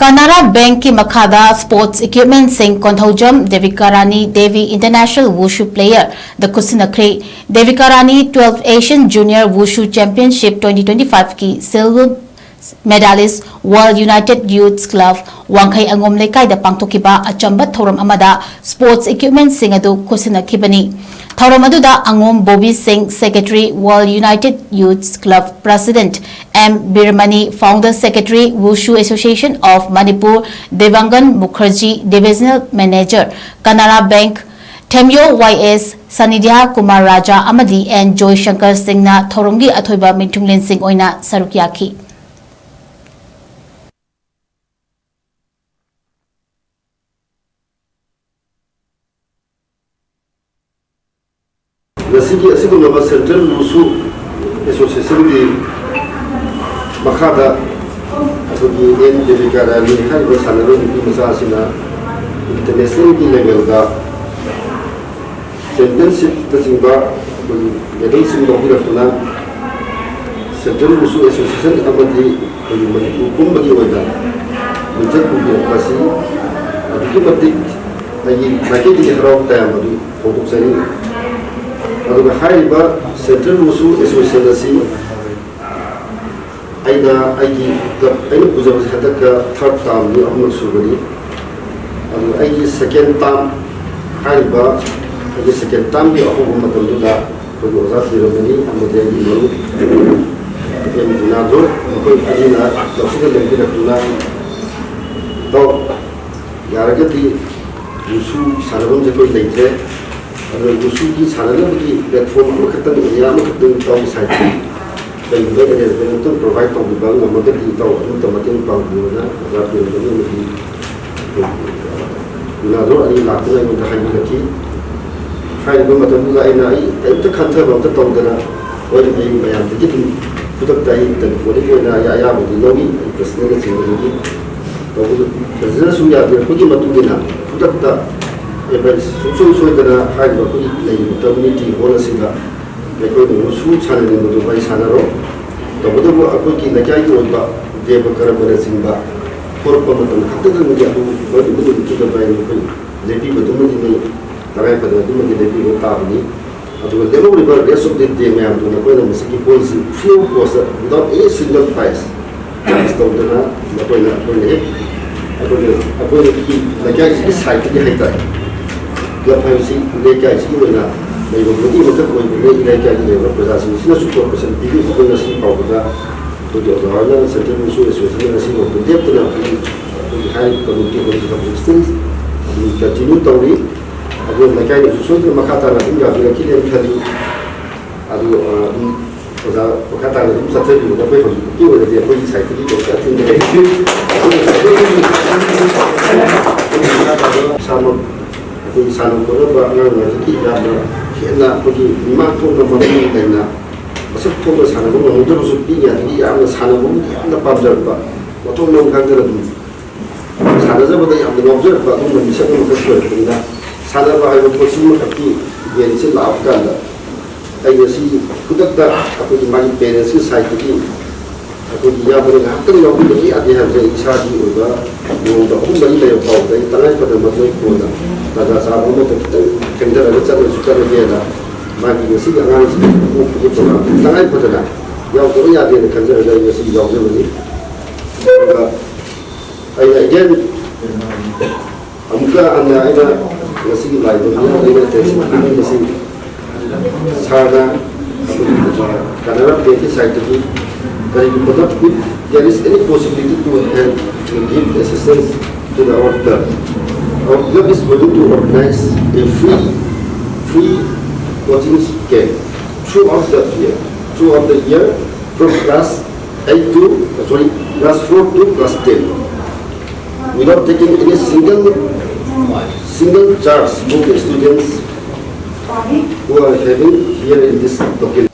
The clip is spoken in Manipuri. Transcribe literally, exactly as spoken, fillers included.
ꯀꯅꯥꯔꯥ ꯕꯦꯡꯛꯀꯤ ꯃꯈꯥꯗ ꯁ꯭ꯄꯣꯔꯠꯁ ꯏꯀ꯭ꯋꯤꯞꯃꯦꯟꯠꯁꯤꯡ ꯀꯣꯟꯊꯧꯖꯝ ꯗꯦꯕꯤꯀꯥ ꯔꯥꯅꯤ ꯗꯦꯕꯤ ꯏꯟꯇꯔꯅꯦꯁꯅꯦꯜ ꯋꯨꯁꯨ ꯄ꯭ꯂꯦꯌꯔꯗ ꯈꯨꯠꯁꯤꯟꯅꯈ꯭ꯔꯦ꯫ Devika Rani twelve Asian Junior Wushu Championship twenty twenty-five ꯀꯤ ꯁꯤꯜꯚꯔ ꯃꯦꯗꯥꯂꯤꯁ ꯋꯥꯔꯜ ꯌꯨꯅꯥꯏꯇꯦꯗ ꯌꯨꯊꯁ ꯀ꯭ꯂꯕ ꯋꯥꯡꯈꯩ ꯑꯉꯣꯝ ꯂꯩꯀꯥꯏꯗ ꯄꯥꯡꯊꯣꯛꯈꯤꯕ ꯑꯆꯝꯕ ꯊꯧꯔꯝ ꯑꯃꯗ ꯁ꯭ꯄꯣꯔꯠꯁ ꯏꯀ꯭ꯋꯤꯞꯃꯦꯟꯠꯁꯤꯡ ꯑꯗꯨ ꯈꯨꯠꯁꯤꯟꯅꯈꯤꯕꯅꯤ꯫ ꯊꯧꯔꯝ ꯑꯗꯨꯗ ꯑꯉꯣꯝ ꯕꯣꯕꯤ ꯁꯤꯡ, ꯁꯦꯀ꯭ꯔꯦꯇꯔꯤ, ꯋꯥꯔꯜ United Youths Club president, M ꯕꯤꯔꯃꯅꯤ, founder secretary, wushu association of Manipur, Debangan Mukherjee, divisional manager, Canara bank, ꯊꯦꯝꯌꯣ ꯋꯥꯏ ꯑꯦꯁ, ꯁꯅꯤꯙ꯭ꯌꯥ ꯀꯨꯃꯥꯔ ꯔꯥꯖꯥ ꯑꯃꯗꯤ ꯑꯦꯟ ꯖꯣꯏꯁꯪꯀꯔ ꯁꯤꯡꯅ ꯊꯧꯔꯝꯒꯤ ꯑꯊꯣꯏꯕ ꯃꯤꯊꯨꯡꯂꯦꯟꯁꯤꯡ ꯑꯣꯏꯅ ꯁꯔꯨꯛ ꯌꯥꯈꯤ꯫ ꯉꯁꯤꯒꯤ ꯑꯁꯤꯒꯨꯝꯂꯕ ꯁꯦꯟꯇ꯭ꯔꯦꯜ ꯋꯨꯁꯨ ꯑꯦꯁꯣꯁꯤꯌꯦꯁꯟꯒꯤ ꯃꯈꯥꯗ ꯑꯩꯈꯣꯏꯒꯤ ꯑꯦꯟ ꯗꯦꯕꯤꯀꯥ ꯔꯥꯅꯤ ꯍꯥꯏꯔꯤꯕ ꯁꯥꯟꯅꯔꯣꯏ ꯅꯨꯄꯤ ꯃꯆꯥ ꯑꯁꯤꯅ ꯏꯟꯇꯔꯅꯦꯁꯅꯦꯜꯒꯤ ꯂꯦꯚꯦꯜꯗ ꯆꯦꯝꯄꯤꯌꯟꯁꯤꯞꯇꯆꯤꯡꯕ ꯑꯩꯈꯣꯏꯒꯤ ꯃꯦꯗꯜꯁꯤꯡ ꯂꯧꯕꯤꯔꯛꯇꯨꯅ ꯁꯦꯟꯇ꯭ꯔꯦꯜ ꯋꯨꯁꯨ ꯑꯦꯁꯣꯁꯤꯌꯦꯁꯟ ꯑꯃꯗꯤ ꯑꯩꯈꯣꯏꯒꯤ ꯃꯅꯤꯄꯨꯔ ꯄꯨꯝꯕꯒꯤ ꯑꯣꯏꯅ ꯃꯤꯡꯆꯠ ꯄꯨꯕꯤꯔꯛꯄ ꯑꯁꯤ ꯑꯗꯨꯛꯀꯤ ꯃꯇꯤꯛ ꯑꯩꯒꯤ ꯃꯥꯏꯀꯩꯗꯒꯤ ꯍꯔꯥꯎ ꯇꯌꯥꯝꯕ ꯑꯗꯨ ꯐꯣꯡꯗꯣꯛꯆꯔꯤ꯫ ꯑꯗꯨꯒ ꯍꯥꯏꯔꯤꯕ ꯁꯦꯟꯇ꯭ꯔꯦꯜ ꯋꯨꯁꯨ ꯑꯦꯁꯣꯁꯤꯌꯦꯁꯟ ꯑꯁꯤ ꯑꯩꯅ ꯑꯩꯒꯤ ꯀ꯭ꯂꯕ ꯑꯩꯅ ꯄꯨꯖꯕꯁꯦ ꯍꯟꯗꯛꯀ ꯊꯥꯔꯠ ꯇꯥꯔꯝꯅꯤ, ꯑꯍꯨꯝꯂꯛ ꯁꯨꯕꯅꯤ꯫ ꯑꯗꯨ ꯑꯩꯒꯤ ꯁꯦꯀꯦꯟ ꯇꯥꯔꯝ ꯍꯥꯏꯔꯤꯕ ꯑꯩꯒꯤ ꯁꯦꯀꯦꯟ ꯇꯥꯔꯝꯒꯤ ꯑꯍꯧꯕ ꯃꯇꯝꯗꯨꯗ ꯑꯩꯈꯣꯏꯒꯤ ꯑꯣꯖꯥ ꯊꯣꯏꯔꯝꯃꯅꯤ ꯑꯃꯗꯤ ꯑꯩꯒꯤ ꯃꯔꯨꯞ ꯑꯦꯝ ꯒꯨꯅꯥꯙꯣꯔ, ꯃꯈꯣꯏ ꯑꯅꯤꯅ ꯂꯧꯁꯤꯟ ꯂꯦꯡꯕꯤꯔꯛꯇꯨꯅ, "ꯏꯇꯥꯎ, ꯌꯥꯔꯒꯗꯤ ꯋꯨꯁꯨ ꯁꯥꯟꯅꯐꯝꯁꯦ ꯑꯩꯈꯣꯏ ꯂꯩꯇ꯭ꯔꯦ, ꯑꯗꯨꯅ ꯋꯨꯁꯨꯒꯤ ꯁꯥꯟꯅꯅꯕꯒꯤ ꯄ꯭ꯂꯦꯠꯐꯣꯝ ꯑꯃꯈꯛꯇꯪ, ꯑꯦꯔꯤꯌꯥ ꯑꯃꯈꯛꯇꯪ ꯏꯇꯥꯎꯒꯤ ꯁꯥꯏꯠꯇꯒꯤ ꯀꯔꯤꯒꯨꯝꯕ ꯑꯦꯔꯦꯟꯖꯃꯦꯟ ꯑꯃꯇꯪ ꯄ꯭ꯔꯣꯚꯥꯏꯗ ꯇꯧꯕꯤꯕ ꯉꯝꯃꯒꯗꯤ ꯏꯇꯥꯎ ꯑꯗꯨꯝꯇ ꯃꯇꯦꯡ ꯄꯥꯡꯕꯤꯌꯣꯅ ꯑꯣꯖꯥ ꯄ꯭ꯔꯦꯝꯖꯤꯠ ꯑꯃꯗꯤ ꯒꯨꯅꯥꯙꯣꯔ ꯑꯅꯤ ꯂꯥꯛꯇꯨꯅ ꯑꯩꯉꯣꯟꯗ ꯍꯥꯏꯕꯤꯔꯛꯈꯤ꯫ ꯍꯥꯏꯔꯤꯕ ꯃꯇꯝꯗꯨꯗ ꯑꯩꯅ ꯑꯩ ꯀꯔꯤꯝꯇ ꯈꯟꯊꯕ ꯑꯝꯇ ꯇꯧꯗꯅ, ꯍꯣꯏ, ꯑꯩ ꯃꯌꯥꯝꯗꯒꯤ ꯑꯗꯨꯝ ꯈꯨꯗꯛꯇ ꯑꯩ ꯇꯦꯂꯤꯐꯣꯟꯒꯤ ꯑꯣꯏꯅ ꯑꯩ ꯑꯌꯥꯕꯗꯤ ꯂꯧꯏ, ꯑꯩ ꯄ꯭ꯔꯁꯤꯗꯦꯟꯅꯆꯤꯡꯕꯗꯒꯤ꯫ ꯇꯧꯕꯗ ꯄ꯭ꯔꯁꯤꯗꯦꯟꯅꯁꯨ ꯌꯥꯕꯤꯔꯛꯄꯒꯤ ꯃꯇꯨꯡ ꯏꯟꯅ ꯈꯨꯗꯛꯇ ꯑꯦꯗꯚꯥꯏꯁ ꯁꯨꯡꯁꯣꯏ ꯁꯣꯏꯗꯅ ꯍꯥꯏꯔꯤꯕ ꯑꯩꯈꯣꯏꯒꯤ ꯂꯩꯔꯤꯕ ꯀꯝꯃ꯭ꯌꯨꯅꯤꯇꯤ ꯍꯣꯜ ꯑꯁꯤꯗ ꯑꯩꯈꯣꯏꯅ ꯋꯨꯁꯨ ꯁꯥꯟꯅꯅꯤꯡꯕꯗꯨ ꯃꯩ ꯁꯥꯟꯅꯔꯣ꯫ ꯇꯧꯕꯇꯕꯨ ꯑꯩꯈꯣꯏꯒꯤ ꯂꯩꯀꯥꯏꯒꯤ ꯑꯣꯏꯕ ꯗꯦꯕ ꯀꯔꯃꯅꯆꯤꯡꯕ ꯊꯣꯛꯂꯛꯄ ꯃꯇꯝꯗ ꯈꯛꯇꯗꯪꯗꯤ ꯑꯗꯨ ꯃꯗꯨ ꯅꯨꯃꯤꯠꯇꯨꯗ ꯚꯥꯏ ꯃꯈꯣꯏ ꯂꯦꯞꯄꯤꯕꯗꯨꯃꯗꯤ ꯃꯩ ꯇꯉꯥꯏ ꯐꯗꯅ ꯑꯗꯨꯃꯗꯤ ꯂꯦꯞꯄꯤꯕ ꯇꯥꯕꯅꯤ꯫ ꯑꯗꯨꯒ ꯂꯦꯝꯍꯧꯔꯤꯕ rest of the day ꯃꯌꯥꯝꯗꯨ ꯅꯈꯣꯏꯅ ꯃꯁꯤꯒꯤ ꯄꯣꯜꯁꯤ free of cost, without any single price charge ꯇꯧꯗꯅ ꯅꯈꯣꯏꯅ ꯑꯩꯈꯣꯏꯅ ꯍꯦꯛ ꯑꯩꯈꯣꯏꯅ ꯑꯩꯈꯣꯏꯒꯤ ꯂꯩꯀꯥꯏꯁꯤꯒꯤ ꯁꯥꯏꯠꯇꯒꯤ ꯍꯥꯏꯇꯥꯔꯦ, ꯀ꯭ꯂꯕ ꯍꯥꯏꯕꯁꯤ ꯂꯩꯀꯥꯏꯁꯤꯒꯤ ꯑꯣꯏꯅ ꯂꯩꯕ ꯃꯤ ꯑꯃꯈꯛ ꯑꯣꯏꯕꯅꯤꯅ ꯂꯩꯀꯥꯏꯒꯤ ꯂꯩꯔꯤꯕ ꯄ꯭ꯔꯖꯥꯁꯤꯡꯁꯤꯅꯁꯨ cooperation ꯄꯤꯕꯤꯕ ꯉꯁꯤ ꯐꯥꯎꯕꯗ ꯑꯩꯈꯣꯏꯒꯤ ꯑꯣꯖꯥ ꯍꯣꯏꯅ Central Women's Association ꯉꯁꯤ ꯐꯥꯎꯕ ꯂꯦꯞꯇꯅ ꯑꯩꯈꯣꯏꯒꯤ ꯑꯩꯈꯣꯏꯒꯤ ꯍꯥꯏꯔꯤꯕ ꯀꯝꯃꯨꯅꯤꯇꯤ ꯍꯣꯜꯁꯤ ꯍꯧꯖꯤꯛ still ꯑꯗꯨꯝ continue ꯇꯧꯔꯤ꯫ ꯑꯗꯨ ꯂꯩꯀꯥꯏꯗꯁꯨ ꯁꯣꯏꯗꯅ ꯃꯈꯥ ꯇꯥꯅ ꯑꯗꯨꯝ ꯌꯥꯕꯤꯔꯛꯈꯤꯅꯦꯅ ꯈꯜꯂꯤ꯫ ꯑꯗꯨ ꯑ, ꯑꯗꯨꯝ ꯑꯣꯖꯥ ꯃꯈꯥ ꯇꯥꯅ ꯑꯗꯨꯝ ꯆꯠꯊꯕꯤꯕꯗ ꯑꯩꯈꯣꯏ ꯍꯧꯖꯤꯛ ꯍꯧꯖꯤꯛꯀꯤ ꯑꯣꯏꯅꯗꯤ ꯑꯩꯈꯣꯏꯒꯤ ꯁꯥꯏꯠꯇꯒꯤ ꯀꯩꯝꯇ ꯑꯊꯤꯡꯕ ꯂꯩꯇꯦ꯫ ꯑꯗꯨꯒ ꯏꯁꯥꯃꯛ ꯑꯩꯈꯣꯏꯒꯤ ꯁꯥꯟꯅ ꯈꯣꯠꯅꯕ ꯑꯉꯥꯡ ꯍꯧꯖꯤꯛꯀꯤ ꯌꯥꯝꯅ ꯍꯦꯟꯅ ꯑꯩꯈꯣꯏꯒꯤ ꯃꯤꯃꯥꯡ ꯊꯣꯛꯅ ꯃꯃꯤꯡ ꯂꯩꯅ ꯃꯁꯛ ꯊꯣꯛꯅ ꯁꯥꯟꯅꯕ ꯉꯝꯍꯧꯗ꯭ꯔꯕꯁꯨ ꯄꯤꯛꯏꯉꯩꯗꯒꯤ ꯌꯥꯝꯅ ꯁꯥꯟꯅꯕꯕꯨꯗꯤ ꯌꯥꯝꯅ ꯄꯥꯝꯖꯔꯛꯄ, ꯃꯊꯣꯡ ꯃꯔꯝ ꯈꯪꯗꯅ ꯑꯗꯨꯝ ꯁꯥꯟꯅꯖꯕꯗ ꯌꯥꯝꯅ ꯉꯥꯎꯖꯔꯛꯄ ꯑꯗꯨꯒꯨꯝꯕ ꯃꯤꯁꯛ ꯑꯃꯈꯛ ꯑꯣꯏꯔꯛꯄꯅꯤꯅ ꯁꯥꯟꯅꯕ ꯍꯥꯏꯕ ꯄꯣꯠꯁꯤꯃꯈꯛꯀꯤ ꯒꯦꯝꯁꯦ ꯂꯥꯛꯄ ꯀꯥꯟꯗ ꯑꯩ ꯉꯁꯤ ꯈꯨꯗꯛꯇ ꯑꯩꯈꯣꯏꯒꯤ ꯃꯥꯒꯤ ꯄꯦꯔꯦꯟꯁꯀꯤ ꯁꯥꯏꯠꯇꯒꯤ ꯑꯩꯈꯣꯏꯒꯤ ꯏꯌꯥꯝꯕꯅ ꯉꯥꯏꯍꯥꯛꯇꯪ ꯌꯥꯎꯕꯤꯕ ꯌꯥꯗꯦ ꯍꯥꯏꯕꯁꯦ ꯑꯩ ꯏꯁꯥꯒꯤ ꯑꯣꯏꯕ ꯅꯣꯡꯃ ꯑꯍꯨꯝ ꯃꯔꯤ ꯂꯩꯔꯕ ꯐꯥꯎꯕꯗ ꯑꯩ ꯇꯉꯥꯏ ꯐꯗꯅ ꯃꯗꯨ ꯑꯩ ꯀꯣꯟꯅ ꯇꯥꯟꯖꯥ ꯆꯥꯕ ꯑꯃꯗ ꯈꯤꯇꯪ ꯊꯦꯡꯊꯔꯒ ꯆꯠꯂꯁꯨ ꯆꯠꯂꯒꯦꯅ ꯃꯥꯒꯤ ꯉꯁꯤꯒꯤ ꯑꯉꯥꯡꯁꯤꯡ ꯄꯣꯛꯄꯒꯤ ꯄ꯭ꯔꯣꯒ꯭ꯔꯥꯝ ꯇꯉꯥꯏ ꯐꯗꯅ ꯌꯥꯎꯗꯕ ꯌꯥꯗꯦꯅ ꯈꯟꯖꯔꯒ ꯑꯩ ꯉꯁꯤ ꯌꯥꯎꯖꯕꯅꯤ꯫ ꯑꯗꯨꯒ ꯑꯩꯅ again ꯑꯃꯨꯛꯀ ꯍꯟꯅ ꯑꯩꯅ ꯉꯁꯤꯒꯤ ꯂꯥꯛꯏꯕ ꯃꯤꯌꯥꯝ ꯑꯩꯅ ꯇꯦꯛꯁ ꯄꯤꯕꯤꯕꯁꯤ ꯁꯥꯔꯅ ꯑꯩꯈꯣꯏꯒꯤ ꯀꯅꯥꯔꯥ ꯕꯦꯡꯀꯤ ꯁꯥꯏꯠꯇꯒꯤ ꯀꯔꯤꯒꯨꯝꯕꯗ if there is any possibility to help to give assistance to the our club, our club is going to organize a free free coaching camp throughout the year, throughout the year from class eight to, sorry, class four to class ten, without taking any single single charge from the students who are having here in this location.